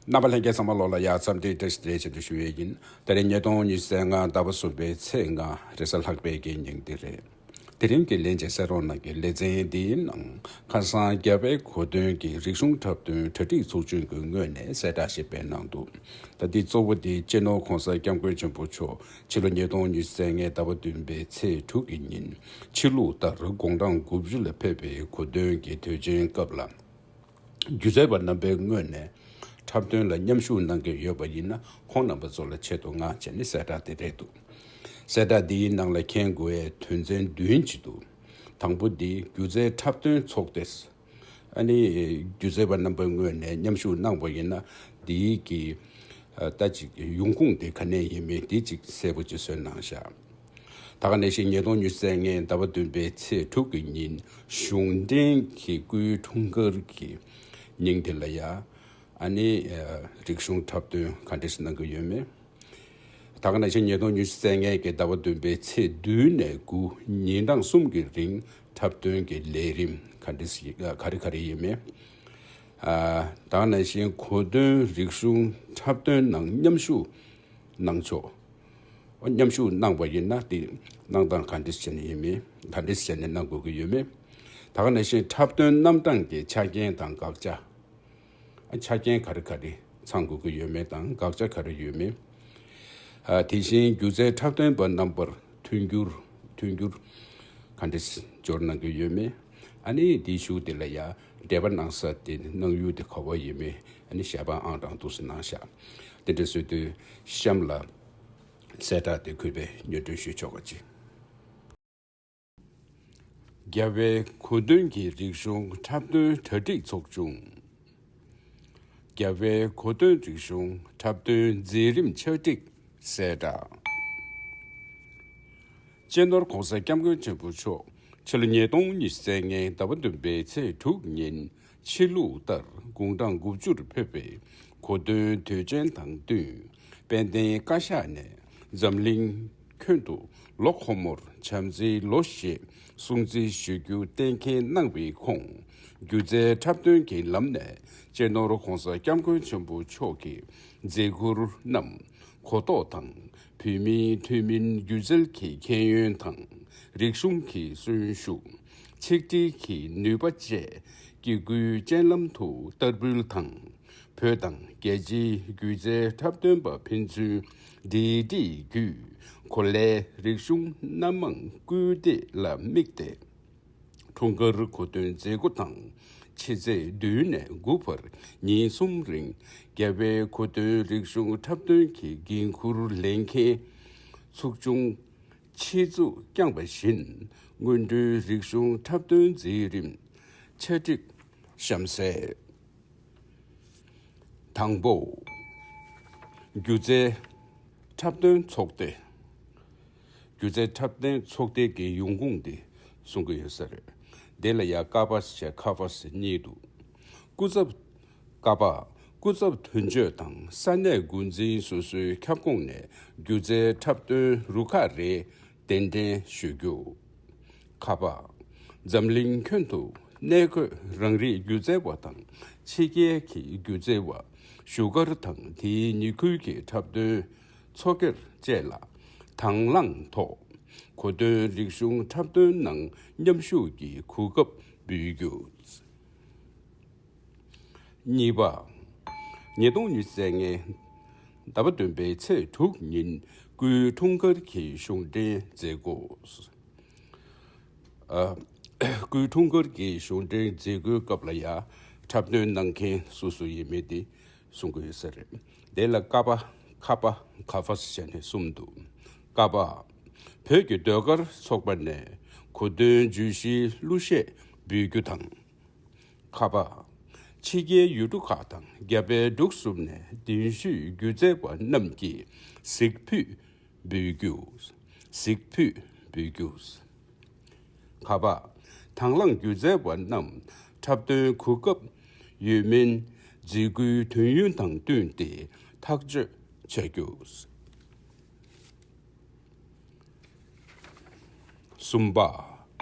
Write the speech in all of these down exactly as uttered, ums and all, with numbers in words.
རྣམ་པ་ལྷན་རྒྱས་ཚང་མ་ལོ་ལ་ཡ་འཚམས་འདྲི་བཀྲ་ཤིས་བདེ་ལེགས་ཞུ་ཞུ་ཡས་ཡིན། དེ་རིང་ཉིས་སྟོང་ཉི་ཤུ་རྩ་ལྔ་ཟླ་བ་གསུམ་པའི་ཚེས་ལྔ་རེས་གཟའ་ལྷག་པའི་གི་ཉིན་དེ་རེད། དེ་རིང་གི་ལན་ཆེ་གསན་རོགས་གནང་གི་ལེ་ཚན་འདིའི་ནང་ཁ་སང་རྒྱལ་བའི་གོ་སྟོན་གྱི་རིག་གཞུང་འཁྲབ་སྟོན་གྲ་སྒྲིག་ཚོགས་ཆུང་གི་ངོས་ནས་གསལ་བསྒྲགས་ཤིག་སྤེལ་གནང་འདུག་ད་འདི་གཙོ་བོ་དེ་སྤྱི་ནོར་༸གོང་ས་༸སྐྱབས་མགོན་ཆེན་པོ་མཆོག་ཕྱི་ལོ་ཉིས་སྟོང་ཉི་ཤུ་རྩ་ལྔའི་ཟླ་བ་བདུན་པའི་ཚེས་དྲུག་གི་ཉིན་ཕྱི་ལུགས་ལྟར་དགུང་གྲངས་དགུ་བཅུ་ལ་ཕེབས་པའི་གོ་སྟོན་གྱི་དུས་ཆེན་སྐབས་ལ། སྒྱུ་རྩལ་པ་རྣམ་པའི་ངོས་ནས་འཁྲབ་སྟོན་ལ་མཉམ་ཞུགས་གནང་གི་ཡོད་པ་ཡིན་ན་ཁོང་རྣམ་པ་ཚོ་ལ་ཆེད་དུ་མངགས་བྱས་ནས་གསལ་བསྒྲགས་དེ་རེད་འདུག་གསལ་བསྒྲགས་འདིའི་ནང་ལ་མཁྱེན་དགོས་པའི་དོན་ཚན་བདུན་ཅིག་འདུག་དང་པོ་འདི་སྒྱུ་རྩལ་འཁྲབ་སྟོན་ཚོགས་སྡེ། ཨ་ནི་སྒྱུ་རྩལ་པ་རྣམ་པའི་ངོས་ནས་མཉམ་ཞུགས་གནང་བ་ཡིན་ན་འདིའི་གི་ད་ཅིག་ཡོང་ཁུངས་དེ་ག་ནས་ཡིན་མིན་འདི་ཅིག་གསལ་པོ་ཅིག་བཟོས་གནང་ཤག་ད་ག་ནང་བཞིན་ཉིས་སྟོང་ཉི་ཤུ་རྩ་ལྔའི་ཟླ་བ་བདུན་པའི་ཚེས་དྲུག་གི་ཉིན་གཞུང་འབྲེལ་གྱི་སྐུའི་འཁྲུངས་སྐར་གྱི་ཉིན་དེ་ལ་ཡ་ཨ་ནི་རིག་གཞུང་འཁྲབ་སྟོན་ག་འདྲ་ཞིག་གནང་གི་ཡོད་མེད། ད་ག་ནང་བཞིན་ཉིས་སྟོང་ཉི་ཤུ་རྩ་ལྔའི་གི་ཟླ་བ་བདུན་པའི་ཚེས་བདུན་ནས་དགུ་ཉིན་གྲངས་གསུམ་གྱི་རིང་འཁྲབ་སྟོན་གྱི་ལས་རིམ་ག་འདྲ་ཞིག་ག་རེ་ག་རེ་ཡིན་མེད། ད་ག་ནང་བཞིན་གོ་སྟོན་རིག་གཞུང་འཁྲབ་སྟོན་ནང་མཉམ་ཞུགས་གནང་ཕྱོགས། མཉམ་ཞུགས་གནང་བ་ཡིན་ན་དེ་གནང་སྟངས་ག་འདྲ་བྱས་ནས་ཡིན་མིན་ག་འདྲ་བྱས་ནས་གནང་དགོས་ཀྱི་ཡོད་མེད། ད་ག་ནང་བཞིན་འཁྲབ་སྟོན་རྣམ་གྲངས་ཀྱི་ཆ་རྐྱེན་དང་དགག་བྱ། ཆ་རྐྱེན་ག་རེ་ག་རེ་ཚང་དགོས་ཀྱི་ཡོད་མེད་དང་དགག་བྱ་ག་རེ་ཡོད་མེད། དེ་བཞིན་སྒྱུ་རྩལ་འཁྲབ་སྟོན་པ་རྣམ་པར་མཐུན་འགྱུར་མཐུན་འགྱུར་ག་འདྲ་སྦྱོར་གནང་གི་ཡོད་མེད། ཨ་ནི་དེའི་གཞུག་དེ་ལ་ཡང་འགྲེལ་པ་གནང་ས་དེ་གནང་ཡུལ་དེ་ག་པར་ཡིན་མེད་ཨ་ནི་ཞལ་པར་ཨང་གྲངས་འདུག་སེ་གནང་ཤག་དེ་འདྲ་བཟོས་དུས་གཤམ་ལ། གསལ་བསྒྲགས་དེ་གུས་པས་སྙན་སྒྲོན་ཞུས་ཆོག་པ་ཅིག་རྒྱལ་བའི་གོ་སྟོན་གྱི་རིག་གཞུང་འཁྲབ་སྟོན་གྲ་སྒྲིག་ཚོགས་ཆུང་། རྒྱལ་བའི་གོ་སྟོན་རིག་གཞུང་འཁྲབ་སྟོན་མཛད་རིམ་ཕྱག་བྲིས་གསལ་བསྒྲགས། སྤྱི་ནོར་༸གོང་ས་༸སྐྱབས་མགོན་ཆེན་པོ་མཆོག་ཕྱི་ལོ་ཉིས་སྟོང་ཉི་ཤུ་རྩ་ལྔའི་ཟླ་བ་བདུན་པའི་ཚེས་དྲུག་ཉིན་ཕྱི་ལུགས་ལྟར་དགུང་གྲངས་དགུ་བཅུར་ཕེབས་པའི་གོ་སྟོན་དུས་ཆེན་དང་བསྟུན་དཔལ་ལྡན་བཀའ་ཤག་ནས་འཛམ་གླིང་ཁྱོན་དུ་ལོ་འཁོར་མོར་བྱམས་བརྩེའི་ལོ་ཞེས་སྲུང་བརྩི་ཞུ་རྒྱུ་གཏན་འཁེལ་གནང་བའི་ཁོངས་སྒྱུ་རྩལ་འཁྲབ་སྟོན་གྱི་ལམ་ནས་སྤྱི་ནོར་༸གོང་ས་༸སྐྱབས་མགོན་ཆེན་པོ་མཆོག་གི་མཛད་ཁུར་རྣམས་གོ་རྟོགས་དང་བོད་མིའི་ཐུན་མིན་སྒྱུ་རྩལ་གྱི་ཁྱད་ཡོན་དང་རིག་གཞུང་གི་གསོན་ཤུགས། ཆིག་སྒྲིལ་གྱི་ནུས་པ་བཅས་སྐྱེ་དགུའི་སྤྱན་ལམ་དུ་བསྟར་འབུལ་དང་། བོད་དང་རྒྱལ་སྤྱིའི་སྒྱུ་རྩལ་འཁྲབ་སྟོན་པ་ཕན་ཚུན་འབྲེལ་འདྲིས་བརྒྱུད་གོ་ལའི་རིག་གཞུང་སྣ་མང་སྐུལ་འདེད་ལ་དམིགས་ཏེ། འཁྲུངས་སྐར་གོ་སྟོན་མཛད་སྒོ་དང་ཕྱི་ཚེས་བདུན་ནས་དགུ་བར་ཉིན་གསུམ་རིང་རྒྱལ་བའི་གོ་སྟོན་རིག་གཞུང་འཁྲབ་སྟོན་གྱི་འགན་འཁུར་ལེན་མཁན་ཚོགས་ཆུང་ཆེད་འཛུགས་བསྐྱངས་པ་བཞིན་སྔོན་འགྲོའི་རིག་གཞུང་འཁྲབ་སྟོན་མཛད་རིམ་ཕྱག་བྲིས་གཤམ་གསལ། དང་པོ། སྒྱུ་རྩལ་འཁྲབ་སྟོན་ཚོགས་སྡེ། སྒྱུ་རྩལ་འཁྲབ་སྟོན་ཚོགས་སྡེ་གི་ཡོང་ཁུངས་དེ་གསུང་གི་ཡོད་ས་རེད། དེ་ལ་ཡང་ཀ་པ་ཞེས་ཁ་པ་ཞེས་གཉིས་འདུག་སྐུ་ཚབ། ཀ་པ། སྐུ་ཚབ་དོན་གཅོད་དང་ས་གནས་འགོ་འཛིན་སོ་སོའི་ཁྱབ་ཁོངས་ནས་སྒྱུ་རྩལ་འཁྲབ་སྟོན་རུ་ཁག་རེ་གདན་འདྲེན་ཞུ་རྒྱུ། ཁ་པ། འཛམ་གླིང་ཁྱོན་དུ་གནས་འཁོད་རང་རིགས་སྒྱུ་རྩལ་བ་དང་ཕྱི་རྒྱལ་གྱི་སྒྱུ་རྩལ་བ་བཞུགས་སྒར་དང་དེའི་ཉེ་ཁུལ་གྱི་འཁྲབ་སྟོན་ཚོགས་སྒེར་བཅས་ལ་དང་བླངས་ཐོག་གོ་སྟོན་རིག་གཞུང་འཁྲབ་སྟོན་ནང་མཉམ་ཞུགས་ཀྱི་གོ་སྐབས་འབུལ་རྒྱུ། གཉིས་པ། ཉིས་སྟོང་ཉི་ཤུ་རྩ་ལྔའི་ཟླ་བ་བདུན་པའི་ཚེས་དྲུག་ཉིན་སྐུའི་འཁྲུངས་སྐར་གྱི་གཞུང་འབྲེལ་མཛད་སྒོ། ཨ། སྐུའི་འཁྲུངས་སྐར་གྱི་གཞུང་འབྲེལ་མཛད་སྒོའི་སྐབས་ལ་ཡང་འཁྲབ་སྟོན་གནང་མཁན་སུ་སུ་ཡིན་མིན་དེ་གསུང་གི་ཡོད་ས་རེད། དེ་ལ་ཀ་པ། ཁ་པ། ག་ཧྥ་ཞེས་ནས་གསུམ་འདུག་ཀ་པ། བོད་ཀྱི་ཟློས་གར་ཚོགས་པ་ནས་གོ་སྟོན་བརྗོད་གཞིའི་གླུ་གཞས་འབུལ་རྒྱུ་དང་། ཁ་པ། ཕྱི་རྒྱལ་ཡུལ་གྲུ་ཁག་དང་རྒྱ་བལ་འབྲུག་གསུམ་ནས་གདན་ཞུས་སྒྱུ་རྩལ་བ་རྣམས་ཀྱིས་གཟིགས་ཕུད་འབུལ་རྒྱུ། གཟིགས་ཕུད་འབུལ་རྒྱུ། ཁ་པ། དང་བླངས་སྒྱུ་རྩལ་བ་རྣམས་འཁྲབ་སྟོན་གོ་སྐབས་ཡོད་མིན་མཛད་སྒོའི་དུས་ཡུན་དང་བསྟུན་ཏེ་ཐག་གཅོད་བྱ་རྒྱུ། གསུམ་པ།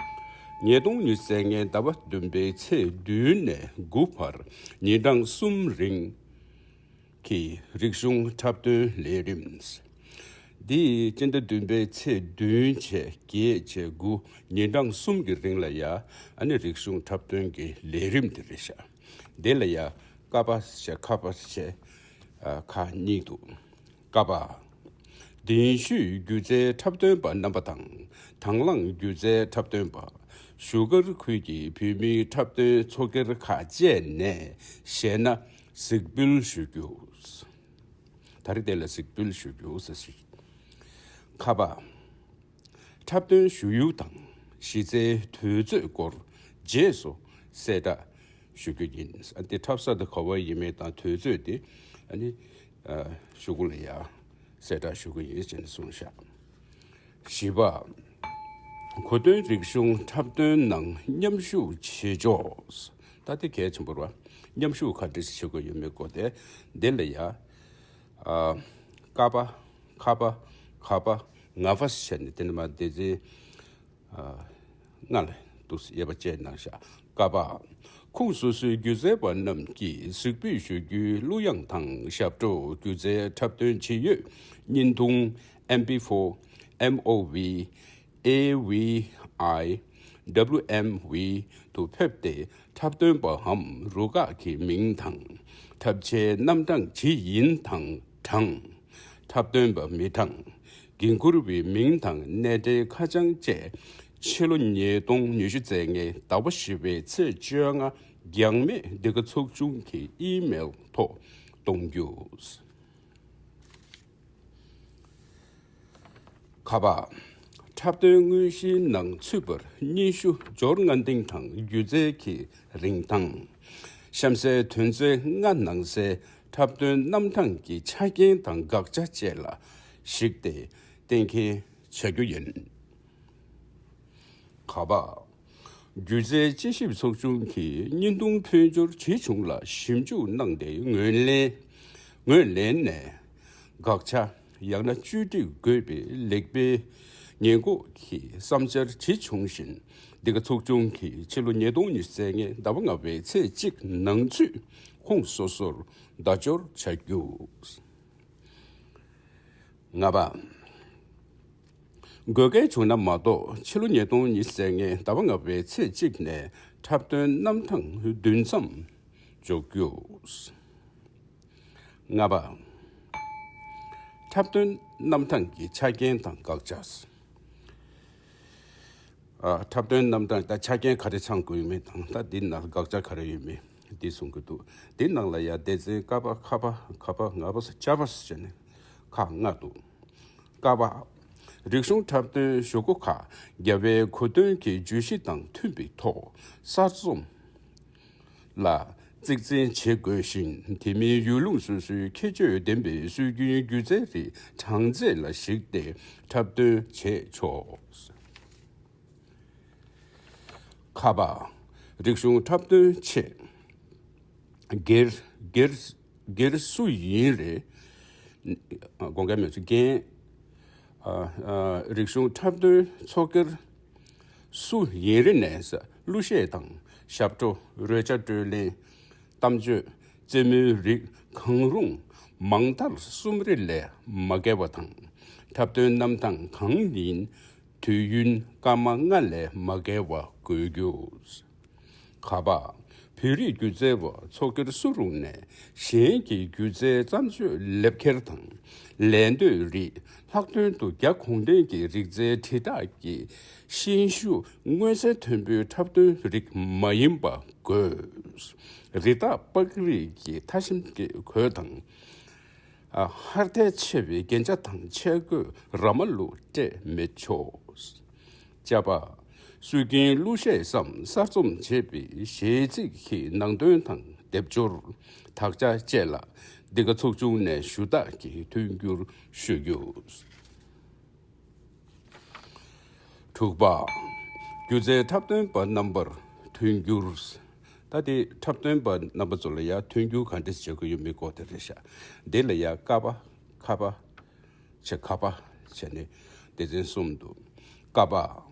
ཉིས་སྟོང་ཉི་ཤུ་རྩ་ལྔའི་ཟླ་བ་བདུན་པའི་ཚེས་བདུན་ནས་དགུ་བར་ཉིན་གྲངས་གསུམ་རིང་ གི་རིག་གཞུང་འཁྲབ་སྟོན་ལས་རིམ། འདི་སྤྱི་ཟླ་བདུན་པའི་ཚེས་བདུན་བྱས་བརྒྱད་བྱས་དགུ་ཉིན་གྲངས་གསུམ་གྱི་རིང་ལ་ཡ་ཨ་ནི་རིག་གཞུང་འཁྲབ་སྟོན་གྱི་ལས་རིམ་དེ་རེད་ཤག་འདི་ལ་ཡ་ཀ་པ་བྱས་ཁ་པ་བྱས་ཨ་ཁག་གཉིས་འདུག་ཀ་པ། གདན་ཞུས་སྒྱུ་རྩལ་འཁྲབ་སྟོན་པ་རྣམ་པ་དང་དང་བླངས་སྒྱུ་རྩལ་འཁྲབ་སྟོན་པ། བཞུགས་སྒར་ཁུལ་གྱི་བོད་མིའི་འཁྲབ་སྟོན་ཚོགས་སྒེར་ཁག་བཅས་ནས་བཞེས་ན་གཟིགས་འབུལ་ཞུ་རྒྱུ། ད་རེས་དེ་ལ་གཟིགས་འབུལ་ཞུ་རྒྱུ་ཟེར་ཞིག་ཁ་པ། འཁྲབ་སྟོན་ཞུ་ཡུལ་དང་གཞི་རྩའི་དུས་ཚོད་སྐོར་རྗེས་སུ་གསལ་བསྒྲགས་ཞུ་རྒྱུ་ཡིན། ཨ་དེ་འཁྲབ་ས་དེ་ག་བ་ཡིན་མིན་དང་དུས་ཚོད་དེ་ཨ་ནི་ཨ་གཞུག་གུ་ལ་ཡ་གསལ་བསྒྲགས་ཞུ་གི་ཡིན་ཅེས་ནས་གསུངས་ཤག་བཞི་པ། གོ་སྟོན་རིག་གཞུང་འཁྲབ་སྟོན་ནང་མཉམ་ཞུགས་བྱེད་ཕྱོགས། ད་དེ་གལ་ཆེན་པོ་རེད་བ། མཉམ་ཞུགས་ག་འདྲས་བྱེད་དགོས་ཡོད་མེད་སྐོར་དེ་འདི་ལ་ཡ། ཨ། ཀ་པ། ཁ་པ། ག་པ། ང་པ་ཟེར་ནས་དེ་ནས་མར་སྡེ་ཚན། ཨ། ལྔ་ལ་འདུག་དབྱེ་བ་བཅས་གནང་ཤག་ཀ་པ། ཁོངས་སོ་སོའི་སྒྱུ་རྩལ་པ་རྣམས་ཀྱིས་གཟིགས་འབུལ་ཞུ་རྒྱུའི་གླུ་དབྱངས་དང་ཞབས་བྲོ། སྒྱུ་རྩལ་འཁྲབ་སྟོན་ཇི་ཡོད་བརྙན་ཐུང་ཨེམ་པི་ཕོར། ཨེམ་ཨོ་ཝི། ཨེ་ཝི་ཨའི། ཌབ་ལིའུ་ཨེམ་ཝི་དུ་ཕེབས་ཏེ་འཁྲབ་སྟོན་པའམ་རུ་ཁག་གི་མིང་དང་། འཁྲབ་ཆའི་རྣམ་གྲངས་ཇི་ཡིན་དང་གྲངས། འཁྲབ་སྟོན་པ་མི་གྲངས། འགན་འཁུར་བའི་མིང་དང་གནས་འབྲེལ་ཁ་བྱང་བཅས་ཕྱི་ལོ་ཉིས་སྟོང་ཉི་ཤུ་རྩ་ལྔའི་ཟླ་བ་བཞི་པའི་ཚེས་བཅོ་ལྔ་རྒྱང་མེད་འདི་ག་ཚོགས་ཆུང་གི་ཨི་མེལ་ཐོག་གཏོང་རྒྱུ། ཁ་པ། འཁྲབ་སྟོན་དངོས་གཞིའི་ནང་ཚུད་པར་སྙན་ཞུ་སྦྱོར་སྔ་འདེང་དང་སྒྱུ་རྩལ་གྱི་རིན་ཐང་། གཤམ་གསལ་དོན་ཚན་ལྔ་ནང་གསལ་འཁྲབ་སྟོན་རྣམ་གྲངས་ཀྱི་ཆ་རྐྱེན་དང་དགག་བྱ་བཅས་ལ་གཞིགས་ཏེ་གཏན་འཁེལ་བྱ་རྒྱུ་ཡིན། ག་པ། སྒྱུ་རྩལ་དཔྱད་ཞིབ་ཚོགས་ཆུང་གིས་བརྙན་ཐུང་འཕོ་འགྱུར་ཇི་བྱུང་ལ་ཞིབ་འཇུག་གནང་སྟེ་ངོས་ལེན། ངོས་ལེན་ནས་དགག་བྱ་ཡང་ན་བཅོས་སྒྲིག་དགོས་པའི་ལེགས་སྤེལ་ཉེས་འགོག་གི་བསམ་འཆར་ཇི་བྱུང་བཞིན་འདི་ག་ཚོགས་ཆུང་གིས་ཕྱི་ལོ་ཉིས་སྟོང་ཉི་ཤུ་རྩ་ལྔའི་ཟླ་བ་ལྔ་པའི་ཚེས་གཅིག་ནང་ཚུད་ཁོངས་སོ་སོར་བརྡ་སྦྱོར་བྱ་རྒྱུ། ལྔ་པ། དགོས་གལ་བྱུང་ན་མ་གཏོགས་ཕྱི་ལོ་ཉིས་སྟོང་ཉི་ཤུ་རྩ་ལྔའི་ཟླ་བ་ལྔ་པའི་ཚེས་གཅིག་ནས་འཁྲབ་སྟོན་རྣམ་གྲངས་བདུན་ཙམ་འཇོག་རྒྱུ། ལྔ་པ། འཁྲབ་སྟོན་རྣམ་གྲངས་ཀྱི་ཆ་རྐྱེན་དང་དགག་བྱ། ཨ། འཁྲབ་སྟོན་རྣམ་གྲངས་ད་ཆ་རྐྱེན་ག་རེ་ཚང་དགོས་ཡོད་མེད་དང་ད་འདི་ནང་དགག་བྱ་ག་རེ་ཡོད་མེད་འདི་གསུང་གི་འདུག་འདི་ནང་ལ་ཡ་སྡེ་ཚན་ཀ་པ་ཁ་པ་ག་པ་ང་པ་ཅ་པ་ཟེར་ནས་ཁག་ལྔ་འདུག་ཀ་པ། རིག་གཞུང་འཁྲབ་སྟོན་ཞུ་སྒོ་ཁག་རྒྱ་བལ་གོ་སྟོན་གྱི་བརྗོད་གཞི་དང་མཐུན་པའི་ཐོག་གསར་རྩོམ་ལ་གཙིགས་འཛིན་བྱེད་དགོས་ཤིང་། དེ་མིན་ཡུལ་ལུང་སོ་སོའི་ཁྱད་ཆོས་ལྡན་པའི་སྲོལ་རྒྱུན་སྒྱུ་རྩལ་རིགས་གྲངས་ཚད་ལ་གཞིགས་ཏེ་འཁྲབ་སྟོན་བྱས་ཆོག་ཁ་པ། རིག་གཞུང་འཁྲབ་སྟོན་ཆེད། སྒེར། སྒེར། སྒེར་སུ་ཡིན་རེད། དགོངས་འགལ་མེད་ཚུལ་འགན། ཨ། ཨ། རིག་གཞུང་འཁྲབ་སྟོན་ཚོགས་སྒེར་སུ་ཡིན་རེད་ནས་གླུ་གཞས་དང་ཞབས་བྲོ། རོལ་ཆ་དཀྲོལ་གླེང་། གཏམ་བརྗོད། རྩེད་མོའི་རིགས་གང་རུང་མང་མཐར་གསུམ་རེ་ལས་མ་བརྒལ་བ་དང་། འཁྲབ་སྟོན་རྣམ་གྲངས་གང་ཡིན་དུས་ཡུན་སྐར་མ་ལྔ་ལས་མ་བརྒལ་བ་དགོས་རྒྱུ། ག་པ། བོད་རིགས་སྒྱུ་རྩལ་བ་ཚོགས་སྒེར་སུ་རུང་ནས་གཞན་གྱི་སྒྱུ་རྩལ་བརྩམས་ཆོས་ལེབ་འཁྱེར་དང་ལད་ཟློས་རིགས། ལྷག་དོན་དུ་རྒྱ་གུང་ཁྲན་གྱི་རིག་རྩལ་དྲིལ་བསྒྲགས་ཀྱི་ཤན་ཤུགས་མངོན་གསལ་དོད་པོའི་འཁྲབ་སྟོན་རིགས་མ་ཡིན་པ་དགོས། རི་དྭགས་པགས་རིགས་ཀྱི་ཐ་ཤིང་གི་གོས་དང་། ཨ། ཧར་ཐལ་ཆེ་བའི་རྒྱན་ཆ་དང་ཆས་གོས་ར་མ་ལུག་སྤྲས་མི་ཆོག་ཅ་པ། སྲོལ་རྒྱུན་གླུ་གཞས་སམ་གསར་རྩོམ་བྱས་པའི་གཞས་ཚིག་གི་ནང་དོན་དང་སྡེབ་སྦྱོར། དག་ཆ་བཅས་ལ་འདི་ག་ཚོགས་ཆུང་ནས་ཞུ་དག་གི་མཐུན་འགྱུར་ཞུ་རྒྱུ། དྲུག་པ། སྒྱུ་རྩལ་འཁྲབ་སྟོན་པ་རྣམ་པར་མཐུན་འགྱུར། ད་དེ་འཁྲབ་སྟོན་པ་རྣམ་པ་ཚོ་ལ་ཡ་མཐུན་འགྱུར་ག་འདྲས་བྱེད་དགོས་ཡོད་མེད་སྐོར་དེ་རེད་ཤག་འདི་ལ་ཡ་ཀ་པ། ཁ་པ། བྱས་ག་པ་བྱས་ནས་སྡེ་ཚན་གསུམ་འདུག་ཀ་པ།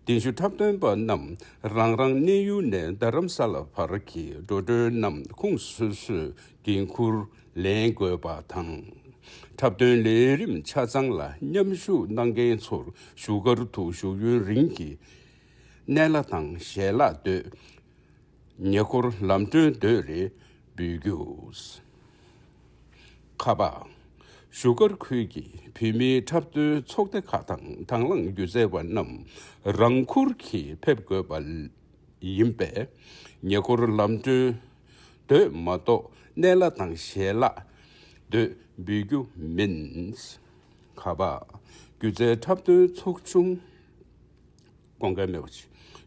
གདན་ཞུ་འཁྲབ་སྟོན་པ་རྣམས་རང་རང་གནས་ཡུལ་ནས་རྡ་རམ་ས་ལ་བར་གྱི་འགྲོ་གྲོན་རྣམས་ཁོངས་སོ་སོས་འགན་འཁུར་ལེན་དགོས་པ་དང་། འཁྲབ་སྟོན་ལས་རིམ་ཆ་ཚང་ལ་མཉམ་ཞུགས་གནང་མཁན་ཚོར་བཞུགས་སྒར་དུ་བཞུགས་ཡུན་རིང་གི་གནས་གླ་དང་ཞལ་ལག་སྟོད། ཉེ་འཁོར་ལམ་གྲོན་སྟོད་རེ་འབུལ་རྒྱུ། ཁ་པར། བཞུགས་སྒར་ཁུལ་གྱི་བོད་མིའི་འཁྲབ་སྟོན་ཚོགས་སྡེ་ཁག་དང་དང་བླངས་སྒྱུ་རྩལ་བ་རྣམས་རང་འཁུར་གྱིས་ཕེབས་དགོས་པ་ཡིན་པས། ཉེ་འཁོར་ལམ་གྲོན་སྟོད་མ་གཏོགས་གནས་གླ་དང་ཞལ་ལག་སྟོད་འབུལ་རྒྱུ་མིན། ཁ་པར། སྒྱུ་རྩལ་འཁྲབ་སྟོན་ཚོགས་ཆུང་། དགོངས་འགལ་མེད་པ་བྱས།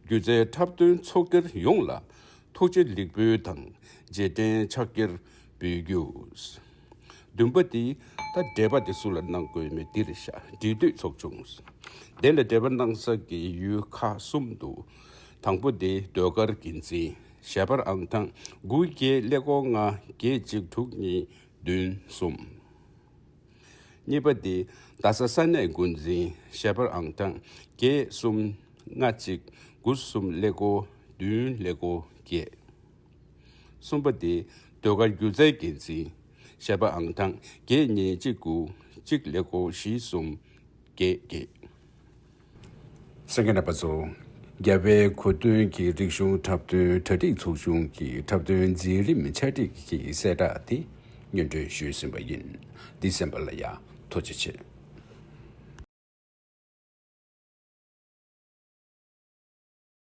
སྒྱུ་རྩལ་འཁྲབ་སྟོན་ཚོགས་སྒེར་ཡོངས་ལ་ཐུགས་རྗེ་ལེགས་འབུལ་དང་རྗེས་དྲན་ཕྱག་འཁྱེར་འབུལ་རྒྱུ། བདུན་པ་དེ་ད་འབྲེལ་པ་དེ་སུ་ལ་གནང་དགོས་མེད་འདི་རེད་ཤག་འབྲེལ་མཐུད་ཚོགས་ཆུང་། དེ་ལ་འབྲེལ་པ་གནང་ས་གི་ཡུལ་ཁག་གསུམ་འདུག་དང་པོ་དེ་ཟློས་གར་འགན་འཛིན། ཞལ་པར་ཨང་གྲངས་དགུ་བརྒྱད་ཀླད་ཀོར་ལྔ་བརྒྱད་གཅིག་དྲུག་གཉིས་བདུན་གསུམ། གཉིས་པ་དེ་རྡ་ས་ས་གནས་འགོ་འཛིན། ཞལ་པར་ཨང་གྲངས་བརྒྱད་གསུམ་ལྔ་གཅིག་དགུ་གསུམ་ཀླད་ཀོར་བདུན་ཀླད་ཀོར་བརྒྱད། གསུམ་པ་དེ་ཟློས་གར་སྒྱུ་རྩལ་འགན་འཛིན། ཞལ་པར་ཨང་གྲངས་བརྒྱད་གཉིས་གཅིག་དགུ་གཅིག་ཀླད་ཀོར་བཞི་གསུམ་བརྒྱད་བརྒྱད། གསན་མཁན་རྣམ་པ་ཚོ། རྒྱལ་བའི་གོ་སྟོན་གྱི་རིག་གཞུང་འཁྲབ་སྟོན་གྲ་སྒྲིག་ཚོགས་ཆུང་གི་འཁྲབ་སྟོན་འཛིན་རིམ་ཆ་སྒྲིག་གི་གསལ་བསྒྲགས་དེ་སྙན་སྒྲོན་ཞུས་ཟིན་པ་ཡིན། འདི་གསན་པ་ལ་ཡང་ཐུགས་རྗེ་ཆེ།